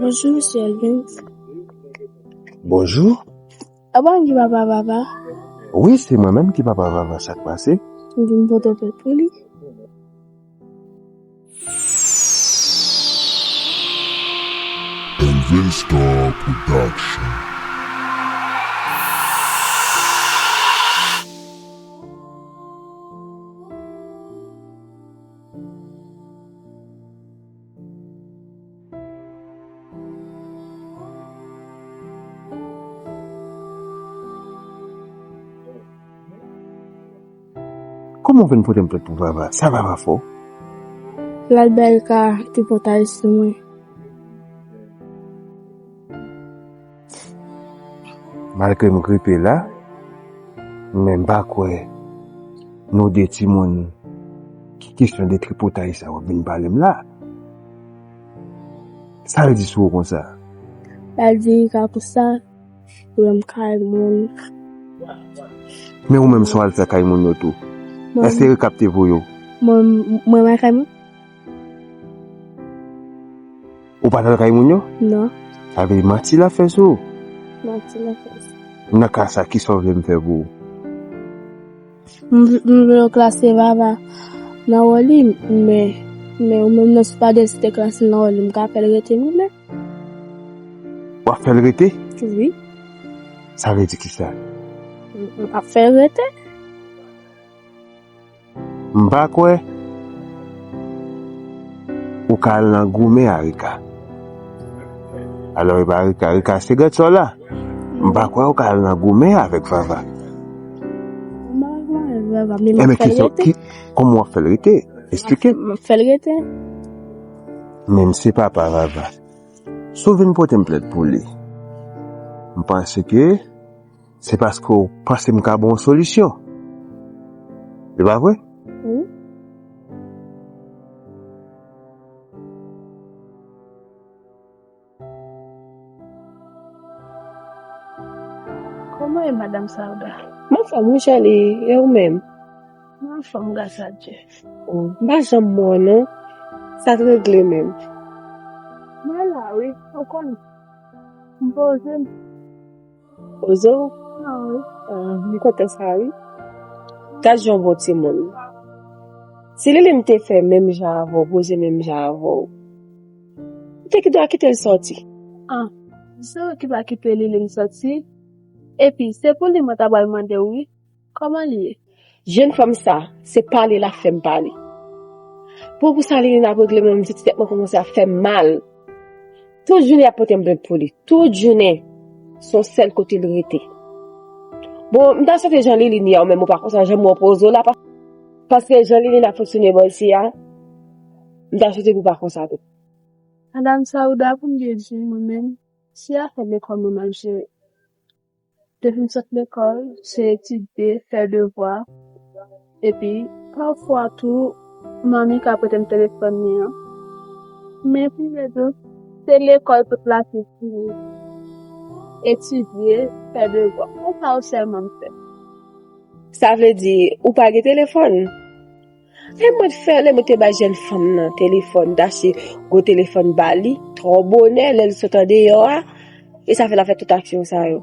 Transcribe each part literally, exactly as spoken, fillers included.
Bonjou, mesye Elvin. Bonjou. Apa ki papa Vava? Wi, se mwen menm ki papa Vava. Sa k pase? M vin pote plent pou li. Elvin Star Production. Kòman w vin pote m plent pou Vava? Sa Vava fè w? L al bay ka tripotay sou mwen. Malgre m gripe la, men m pa kwè nou de timoun ki kesyon de tripotay sa w ap vin pale m la. Sa l di sou ou konsa? L al di Rika konsa, pou m kay moun. Men ou menm sa w al fè kay moun yo tou? Mwen, èske Rika ap te voye w? Mwen, mwen, mwen kay moun? Ou pa t al kay moun yo? Non. Sa vle di manti l ap fè sou ou? Manti l ap fè sou. Nan ka sa, kisa w vle m fè pou ou? M, m vle w klase Vava nan wòl li, men, men ou menm nan sou pa de si te klase l nan wòl li, m ka fè l rete mwen menm. W ap fè l rete? Wi. Sa vle di kisa? M, m ap fè l rete. M pa kwè ou ka al nan goumen a Rika. Alò, e pa Rika, Rika se gad sa w la. M pa kwè ou ka al nan goumen avèk Vava. M pa al nan goumen avèk Vava, men m ap fè l rete. Kòman w ap fè l rete? Esplike m. M ap fè l rete. Men m se papa Vava. Si w vin pote m plent pou li, m panse ke se paske w panse m ka ba w yon solisyon. Se pa vre? Wi. Kòman e, madanm Sauda? M anfòm, wi, cheri, e ou menm? M anfòm, gras a Dye. Oh, m pa janm wè w non. Sa t regle menm? Mwen la, wi, ou konnen. M poze m. Poze w? Ah, wi. Ah, m kontan sa, wi. Gad jan w bon timoun. Si Liline te fè menm jan avè w, poze menm jan avè w, ou te gen dwa kite l sòti. Ah, se ou ki pa kite Liline sòti. Epi, se pou li mwen ta pral mande w, wi. Kòman li ye? Jèn fanm sa, se pale l ap fè m pale. Pou, pou sa Liline ap regle m, m santi tèt mwen kòmanse ap fè m mal. Tout jounen y ap pote m plent pou li. Tout jounen. Se yon sèl kote l rete. Bon, m ta swete jan Liline ye a, ou menm ou pa konsa, jan m wè w poze w la, pa-, paske jan Liline ap fonksyone bò isi a, m ta swete pou w pa konsa tou. Madanm Sauda, pou m byen di, mwen menm, se afè lekòl mwen m ap jere. Depi m sot lekòl, se etidye, fè devwa. Epi, pafwa tou, manmi ka prete m telefòn li an. Men pi byen tou, se lekòl tout lavi pou etidye, fè devwa. Konsa yo sèlman m fè. Sa vle di, ou pa gen telefòn? E mwen t fè, lè mwen te bay jèn fanm nan telefòn, t achte gwo telefòn ba li, twò bonè, lè l sot andeyò a, e sa fè l ap fè tout aksyon sa yo.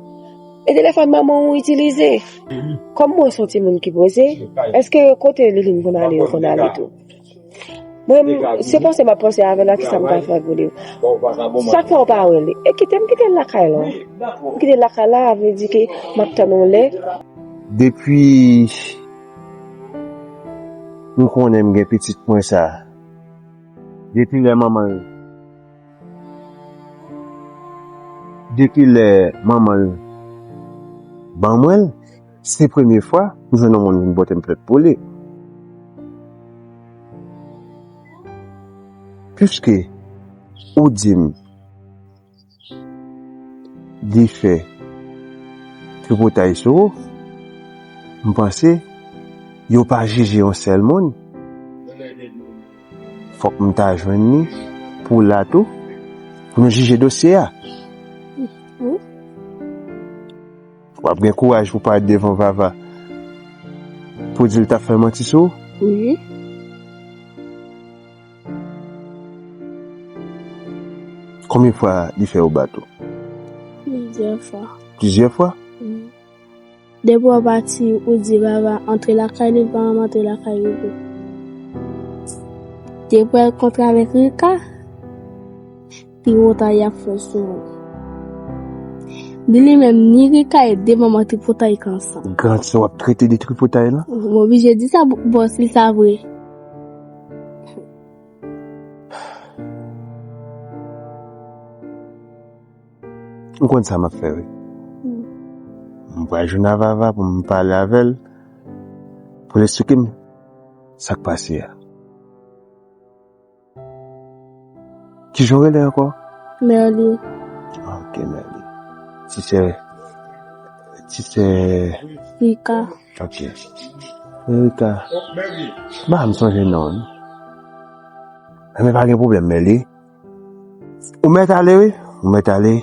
E telefòn manman w itilize. Kòm mwen se yon timoun ki poze, èske kote Liline konn ale, yo konn ale tou? Mwen, se panse m ap panse avè l la, kisa m ka fè pou li. Sa k fè w pa wè li? E kite m kite l lakay la. M kite l lakay la, a vle di ke m ap tann yon lè. Depi m konnen m gen pitit mwen sa, depi lè manman l, depi lè manman l ban mwen l, se premye fwa m jwenn yon moun vin pote m plent pou li. Piske ou di m li fè tripotay sou ou, m panse yo pa jije yon sèl moun. Fòk m ta jwenn li pou la tou, pou nou jije dosye a. Wi. W ap gen kouraj pou parèt devan Vava, pou di l t ap fè manti sou ou? Wi. Konbyen fwa li fè yo bat ou? Plizyè fwa. Plizyè fwa? Depi w pati, ou di Vava antre lakay li, l pa janm antre lakay li tou. Depi w al kontre avèk Rika, tripotay y ap fè sou mwen. Ni li menm, ni Rika e de manman tripotay k ansanm. Grann sè w ap trete de tripotay la? M oblije di sa, bòs, li sa vre. M konn sa m ap fè, wi. M pral jwenn a Vava pou m pale avè l, pou l eksplike m sa k pase a. Kijan w rele ankò? Merly. Ok, Merly. Ti sè, ti sè Rika. Ok. Rika. M pa janm sonje non w, non. Enben, pa gen pwoblèm, Merly. Ou mèt ale, wi. Ou mèt ale.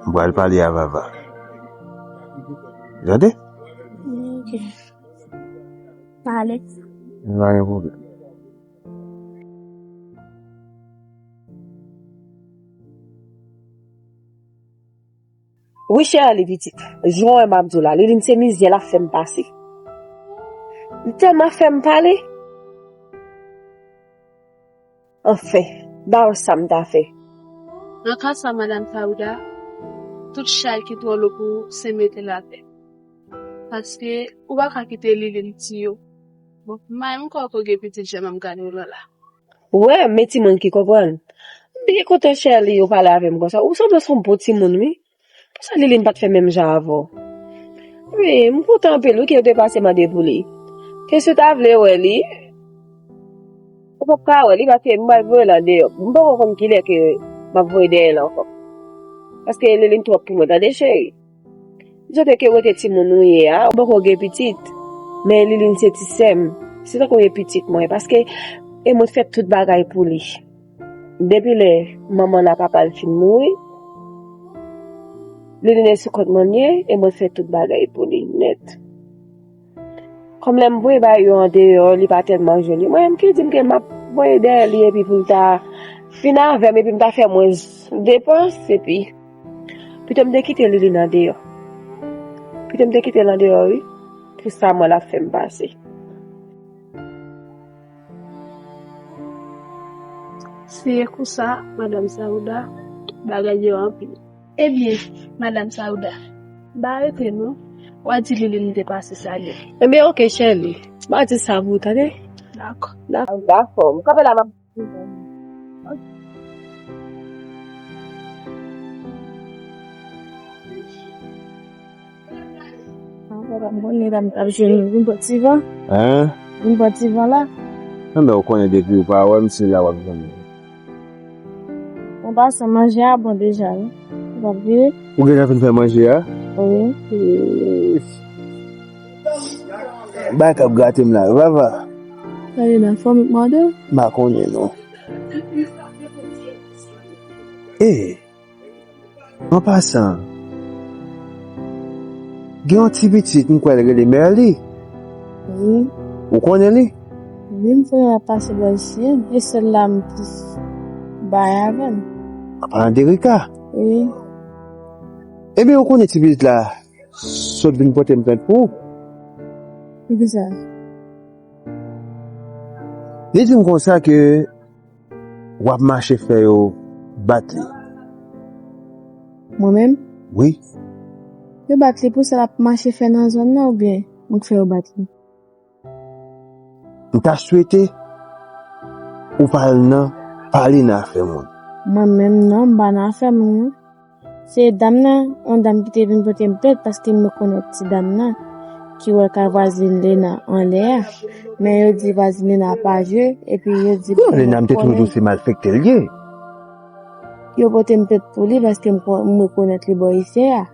M pral pale a Vava. Tande? Ok. Ale. Pa gen pwoblèm. Wi, Sherly, pitit. Jan w wè m ap di w la, Liline se mizè l ap fè m pase. Li tèlman fè m pale. Anfen, ba w sa m ta fè. Nan ka sa, Madanm Saouda, tout chay ki twò lou pou ou, se mete l atè. Paske ou pa ka kite Liline tiye w. Bon, m pa menm kwè ke w gen pitit jan m ap gade w lan la. Ou wè, men timoun ki konprann. M byen kontan, Sherly, ou pale avè m konsa. Ou sanble se yon bon timoun, wi. Poukisa Liline pa t fè menm jan avè w? Wi, m kontan anpil, wi, ke w te pase mande pou li. Ke si w ta vle wè li, ou p ap ka wè li, paske m pral voye l andeyò. M poko konn kilè ke m ap voye dèyè l ankò. Paske Liline twòp pou mwen, tande, cheri. M swete ke w rete timoun ou ye a, ou poko gen pitit. Men Liline se ti sè m. Se tankou yon pitit mwen, paske e mwen fè tout bagay pou li. Depi lè manman l ak papa l fin mouri, Liline sou kont mwen li ye, e mwen fè tout bagay pou li nèt. Kòm lè m voye bagay yo andeyò, li pa tèlman jwenn yo. Mwen menm ki di m ke m ap voye dèyè li epi pou l ta fin avè m epi m ta fè mwens depans epi pito m te kite Liline andeyò. Pito m te kite l andeyò, wi. Pou sa mwen l ap fè m pase. Se konsa, Madanm Saouda, bagay yo anpil. Ebyen, Madanm Saouda, m pa rete non. W a di Liline te pase salye. Ebyen, oke, Sherly. M a di sa pou ou, tande? Dakò. Dakò. Dakò. M kanpe la, m ap Papa, m konnen la m t ap jwenn ou. Vin pran ti van. Hein? Vin pran ti van la. Enben, ou konnen depi ou pa wè m, se la w ap jwenn mwen. An pasan, manje a bon deja, wi. Ou p ap vire? Ou gentan fin fè manje a? Wi. Bagay k ap gate m la, Vava. Sa ye nan fòm mande? M pa konnen non. E, an pasan, gen yon ti pitit, m kwè l rele Merly. Wi. Ou konnen li? Wi, m konnen l ap pase bò isi, e sèl la m plis bay avè l. An palan de Rika? Wi. Ebyen, ou konnen ti pitit la sot vin pote m plent pou ou. Poukisa? Li di m konsa ke w ap mache fè yo bat li. Mwen menm? Wi. Yo bat li pou sa l ap mache fè nan zòn nan oubyen mwen k fè yo bat li? M ta swete ou pa al nan pale nan afè moun. Mwen menm non, m pa nan afè moun non. Se dam nan, yon dam ki te vin pote m plent paske m rekonèt ti dam nan ki wè kay vwazin Lena anlè a. Men yo di vwazin Lena pa jwe, epi yo di... Non, Lena, m te toujou di w se malfektè l ye. Yo pote m plent pou li paske m kon-, m rekonèt li bò isi a.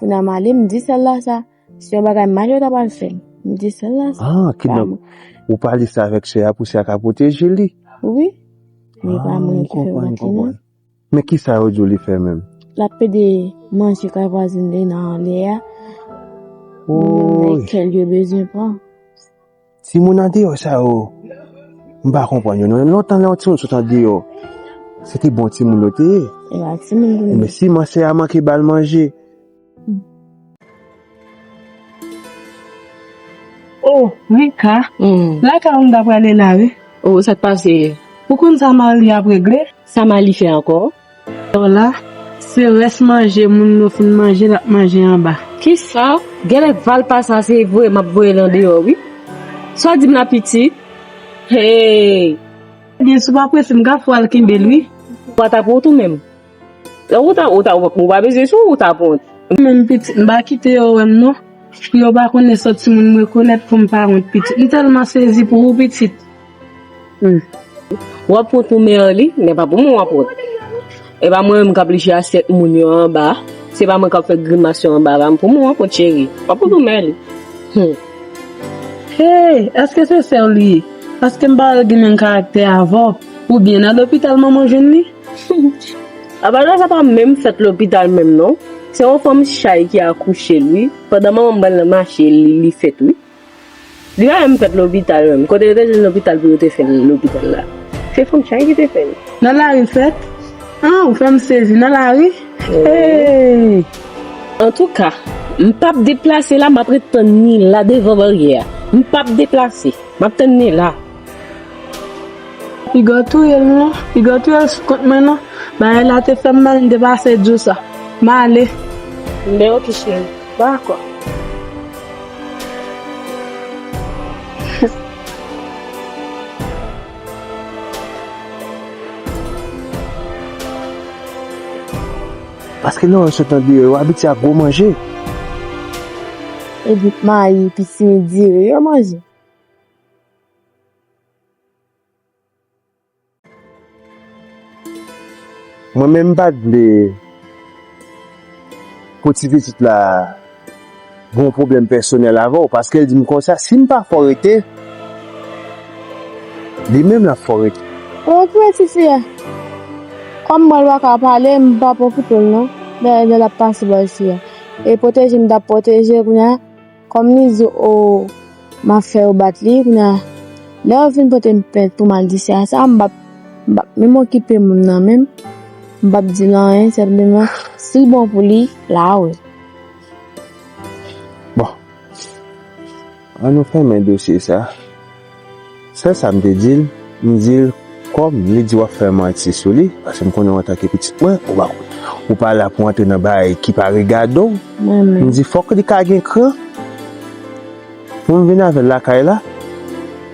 Kounye a m ale, m di sèl la sa. Se yon bagay mal yo ta pral fè l. M di sèl la sa. Ah, kidnap. Ou pale sa avèk sè a pou sè a ka pwoteje li. Wi. Men pa mwen ki fè yo bat li non. Men kisa yo di w li fè menm? L ap pede manje kay vwazin Lena anlè a. Woy. Nan kè l yo bezwen pran. Timoun andeyò sa yo, m pa konprann yo non. Lontan lè yon timoun sot andeyò, Se te bon timoun yo te ye. E pa timoun pou nou. Men si mansè a manke ba l manje. Oh, Rika, hmm, lakay ou m ta prale la, wi. Oh, sa k pase? Ou konn sa Marly ap regle? Sa Marly fè ankò? Lò la, se rès manje moun yo fin manje, l ap manje anba. Kisa? Genlè valpa sa se voye m ap voye l andeyò, wi. Sa w di m la, pitit? Hey! Ebyen, si w pa prese, m ka fè w al kenbe l, wi. Ou pa ta pran w tou menm. Ou ta, ou ta, ou pa bezwen sou, ou ta pran. Menm pitit, m pa kite yo wè m non. Pou yo pa konnen sòt timoun m rekonèt pou m pa wont pitit. M tèlman sezi pou ou pitit. Hmm. W ap wont pou Merly, men pa pou mwen w ap wont. E pa mwen menm k ap lije asyèt moun yo anba. Se pa mwen k ap fè grimas yo anba. Pa pou mwen w ap wont cheri. W ap wont pou Merly. Hmm. Hey, èske se sè w li ye? Paske m pa wè l gen menm karaktè avè w. Oubyen nan lopital manman w jwenn li? Apa sa pa menm fèt lopital menm non. Se yon fanm chay ki akouche l wi. Pandan manman m pral nan mache li, li fèt wi. Li pa menm fèt lopital menm. Kote yo te jwenn lopital pou yo te fè l lopital la? Se fanm chay ki te fè l. Nan lari l fèt? Ah, ou fè m sezi. Nan lari? Hey! Antouka, m p ap deplase la, m ap ret tann ni la devan baryè a. M p ap deplase. M ap tann ni la. Piga w touye l non. Piga w touye l sou kont mwen non. Bagay la te fè m mal, m te pase di w sa. M ale. M byen oke cheri. Dakò. Paske lè w sot andeyò, w abitye a gwo manje. Epi mayi, epi timi diri yo manje. Mwen menm m pa t vle pou ti pitit la gen yon pwoblèm pèsonèl avè w, paske l di m konsa, si m pa fè w rete, li menm l ap fè w rete. Oke, ti fi a. Kòm mwen l pa ka pale, m p ap okipe l non. Lè, lè l ap pase bò isi a. E pwoteje m t ap pwoteje kounye a. Kòm li di, o, m ap fè yo bat li, kounye a, lè yo fin pote m plent pou m al di sè a sa, m p ap, m p ap menm okipe moun nan menm, m p ap di l anyen, senpleman, si l bon pou li, l a wè. Bon, ann nou fèmen dosye sa. Sèl sa m te di l, m di l, kòm li di w ap fè manti sou li, paske m konnen w antanke pitit mwen, ou pa, ou pa la pou antre nan bagay ki pa regade w. M di, fòk li ka gen kran pou m vin avè l lakay la,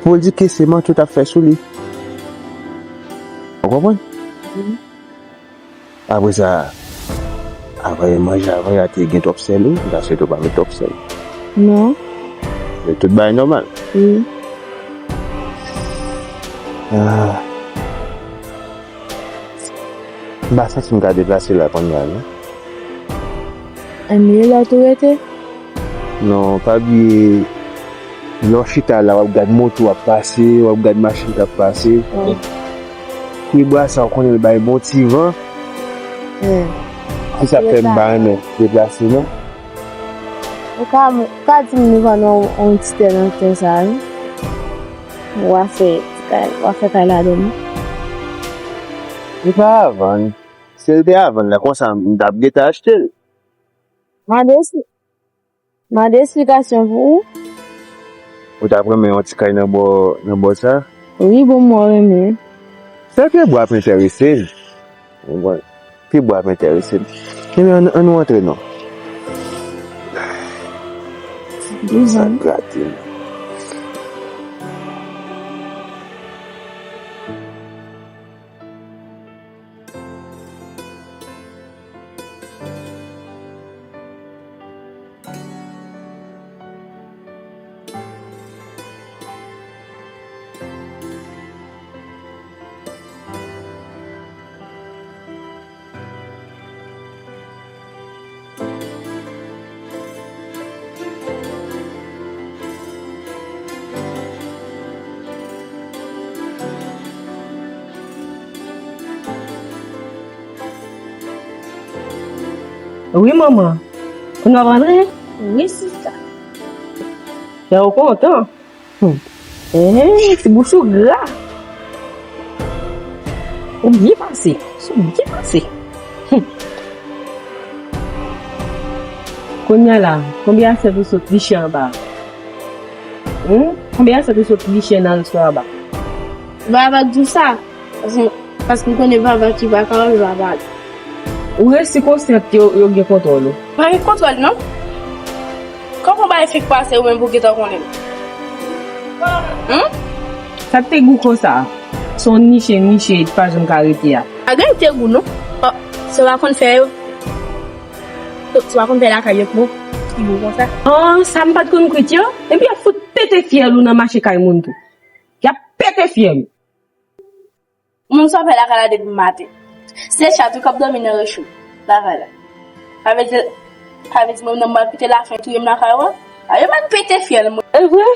pou l di ke se manti w t ap fè sou li. Ou konprann? Wi. Apre sa, apre manje avan yè a te gen twòp sèl wi, m ta swete w pa met twòp sèl. Non. Men tout bagay nòmal. Wi. Ah. M pa santi m ka deplase la kounye a non. Ann, e la w tou rete? Non, pa bliye, lè w chita la, w ap gad moto ap pase, w ap gad machin k ap pase. Wi. Pye bwa sa, w konnen l bay bon ti van. Wi. Se sa k fè m pa renmen deplase, non. Ou ka, ou ka di m nou vann yon, yon ti tè nan tè sa, wi. W a fè ti kay, w a fè kay ladan l. Li pa a vann. Si l te a vann la, konsa, m t ap gentan achte l. Mande si Mande esplikasyon pou ou. Ou t ap renmen yon ti kay nan bò, nan bò sa? Wi, bon, mwen renmen. Fè pye bwa ap enterese l. Ou konprann? Pye bwa ap enterese l. Ebyen, ann, ann nou antre non. Sa grate m. Wi, manman. Kounya w ap rantre? Wi, sista. Kè w kontan? Hmm. Ehe, ti bouch ou gra. Ou byen pase. Ou byen pase. Hum. Kounye a la, konbyen asyèt ou sot niche anba a? Hum? Konbyen asyèt ou sot niche nan resto anba? Vava di w sa. Paske, paske m konnen Vava ki pa ka wè Vava. Ou resi konsyan yo, yo gen kontwòl ou? Pa gen kontwòl, non. Kòman w bay fèk pase ou menm pou gentan konnen? Hum? Sa k te gou konsa? Se yon niche, niche, pa janm ka rete a. Pa gen te gou, non. Oh, se w pa konn fè yo. Se w pa konn fè lakay yo pou ki gou konsa. Oh, sa m pa t konn kwit yo. Epi y ap fout pete fyèl ou nan mache kay moun tou. Y ap pete fyèl ou. Moun sa fè lakay la depi maten. Se chat wi k ap dòmi nan recho lakay la. Sa vle di, sa vle di mwen menm m ap kite lafen touye m lakay ou a? A, yo mèt pete fyèl mwen. E vre?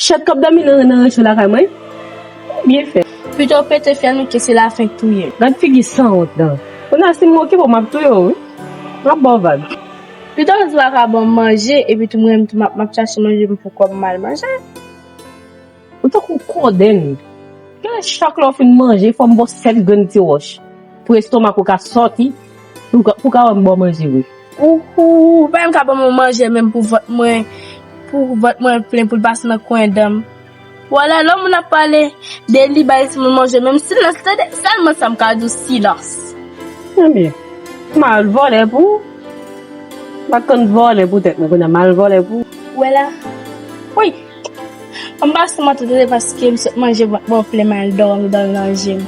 Chat k ap dòmi nan, nan recho lakay mwen? Byen fè. Pito pete fyèl nou ke se lafen k touye m. Gad figi sanwont lan. Kounye a si m okipe w, m ap touye w wi. M ap ba w vag. Pito w di w pa ka ban m manje, epi tou mwen menm tou m ap, m ap chache manje m pou kòb m al manje. Ou tankou kodenn. Gen chak lè w fin manje, fò m ba w sèt grenn ti wòch pou estomak ou ka sòti, pou w ka, pou w ka wè m ba w manje vre. Ou, ou, ou pa menm ka ban mwen manje menm pou vant mwen, pou vant mwen plen pou l pase nan kwen dan m. Vwala, lè moun ap pale de li bay timoun manje, menm silans, tande, sèlman sa m ka di w, silans. Ebyen, m al vòlè pou ou. M pa t konn vòlè pou tèt mwen, kounye a m al vòlè pou ou. Ou wè la? Wi. Anba sou mwen tou tande paske m sot manje vant mwen plen m al dòmi, dòmi nan je m.